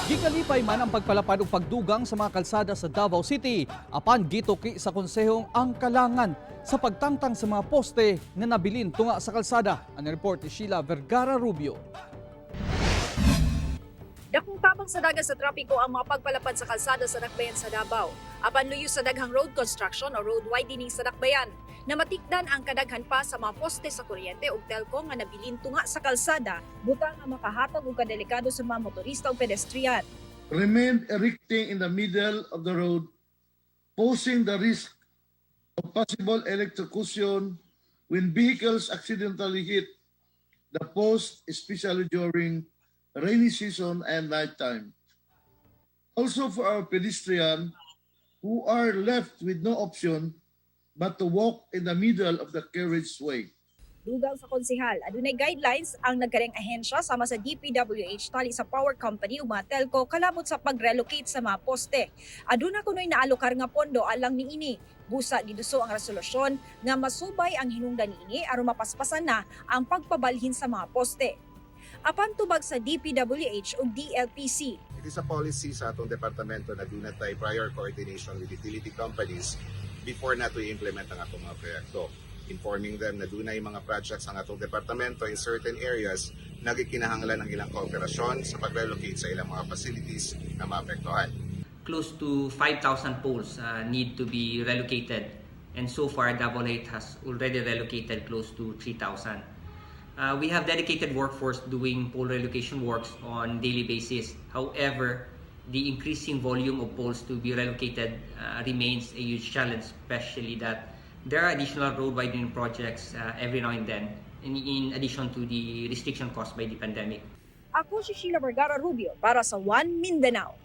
Gikalipay man ang pagpalapad ug pagdugang sa mga kalsada sa Davao City, apan gituki sa konsehong ang kalangan sa pagtangtang sa mga poste na nabilin tunga sa kalsada. Ang report ni Sheila Vergara Rubio. Dakong tabang sa dagan sa trapiko ang mga pagpalapad sa kalsada sa Dakbayan sa Davao. Apan luyo sa daghang road construction o road widening sa Dakbayan, namatikdan ang kadaghan pa sa mga poste sa kuryente ug telco nga nabilin tunga sa kalsada, butang nga makahatag og kadelikado sa mga motorista ug pedestrian. Remained erecting in the middle of the road, posing the risk of possible electrocution when vehicles accidentally hit the post, especially during rainy season and nighttime. Also, for our pedestrian who are left with no option but to walk in the middle of the carriageway. Dugang sa konsehal, adunay guidelines ang nagkareng ahensya sama sa DPWH tali sa power company ug mga telco kalabot sa pag-relocate sa mga poste. Aduna kunoy naalokar nga pondo alang niini. Busa giduso ang resolusyon nga masubay ang hinungdan niini aron mapaspasan na ang pagpabalhin sa mga poste. Apan tubag sa DPWH ug DLPC, It is a policy sa atong departamento na duna tay prior coordination with utility companies before nato i-implement ang atong mga proyekto. Informing them na dunay mga projects ang atong departamento in certain areas na gikinahanglan ang ilang kooperasyon sa pag-relocate sa ilang mga facilities na maapektuhan. Close to 5,000 poles need to be relocated. And so far, Davao Light has already relocated close to 3,000. We have dedicated workforce doing pole relocation works on daily basis. However, the increasing volume of poles to be relocated remains a huge challenge, especially that there are additional road widening projects every now and then, in addition to the restriction caused by the pandemic. Ako si Sheila Vergara Rubio para sa One Mindanao.